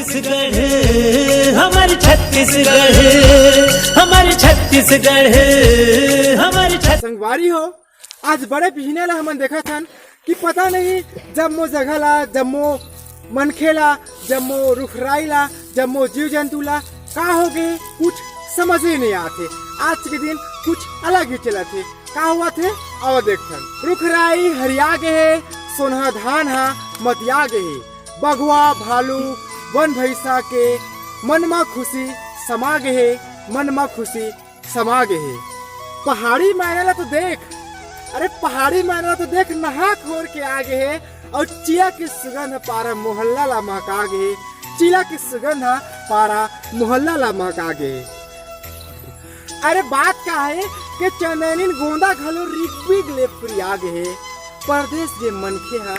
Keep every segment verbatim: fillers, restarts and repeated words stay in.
छत्तीसगढ़, हमर छत्तीसगढ़, हमर छत्तीसगढ़, हमर छत्तीसगढ़। संगवारी हो, आज बड़े बिहनिया ला हमन देखत हन कि पता नहीं जम्मो जगह ला, जम्मो मनखे ला, जम्मो रुखराई ला, जम्मो जीव जंतु ला का हो गे, कुछ समझ ही नहीं आथे। आज के दिन कुछ अलग ही चलत हे। का हुआ थे? आवा देखथन। रुखराई हरिया गे हे, सोनहा धान हा मतिया गे हे। बघवा, भालू, वन भैंसा के मन मा खुशी समा गे हे, मन मा खुशी समा गे हे। पहाड़ी मैना ला तो देख, अरे पहाड़ी मैना ला तो देख, नहा खोर के आ गे हे। और चिया के सुगंध पारा मोहल्ला ला महका गे हे, चिया के सुगंध ह पारा मोहल्ला ला महका गे हे। अरे बात का हे कि चंदैनी गोंदा घलो रिगबिग ले फुरिया गे हे। परदेस के मनखे ह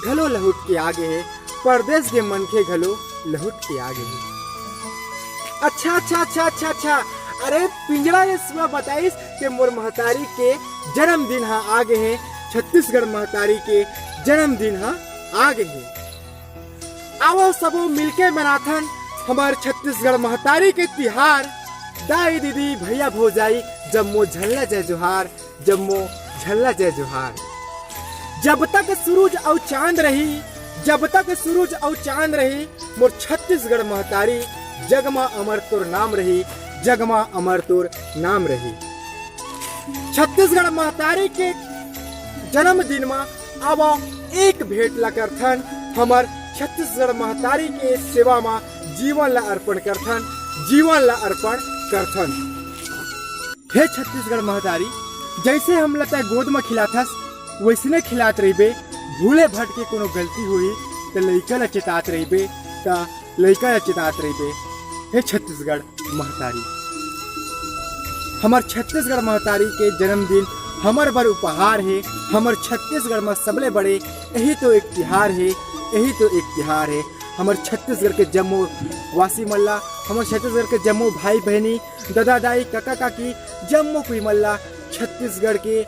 घलो लहुट के आ गे हे, परदेस के मनखे घलो लहुट के आ गे हे। अच्छा, अच्छा, अच्छा, अच्छा, अच्छा। अरे पिंजड़ा ये सुआ बताइस कि मोर महतारी के जन्मदिन ह आ गे हे, छत्तीसगढ़ महतारी के जन्मदिन ह आ गे हे। आवो सबो मिलके मनाथन हमर छत्तीसगढ़ महतारी के तिहार। दाई दीदी भैया भौजाई जम्मो झल्ला जय जोहार, जम्मो झल्ला जय जोहार। जब तक सूरज अउ चांद रही, जब तक सूरज अउ चांद रही, मोर छत्तीसगढ़ महतारी जग मा अमर तोर नाम रही, जग मा अमर तोर नाम रही। छत्तीसगढ़ महतारी के जन्मदिन मा आवा एक भेंट ला करथन, हमर छत्तीसगढ़ महतारी के सेवा मा जीवन ला अर्पण करथन, जीवन ला अर्पण करथन। हे छत्तीसगढ़ महतारी, जैसे हमला तै गोद म खिलाथस, वैसने खिलात रहिबे। भूले भटके कोनो गलती होही, त लइका ला चेतात रहिबे, त लइका ला चेतात रहिबे। हे छत्तीसगढ़ महतारी, हमर छत्तीसगढ़ महतारी के जन्मदिन हमर बर उपहार हे। हमर छत्तीसगढ़ म सबले बड़े यही तो एक तिहार हे, यही तो एक तिहार हे। हमर छत्तीसगढ़ के जम्मो वासी मन ला, हमर छत्तीसगढ़ के जम्मो भाई बहिनी, ददा दाई, काका काकी, जम्मो कोई मन ला छत्तीसगढ़ के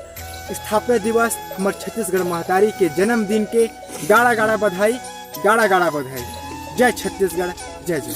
स्थापना दिवस, हमर छत्तीसगढ़ महतारी के जन्मदिन के गाड़ा गाड़ा बधाई, गाड़ा गाड़ा बधाई। जय छत्तीसगढ़, जय जय।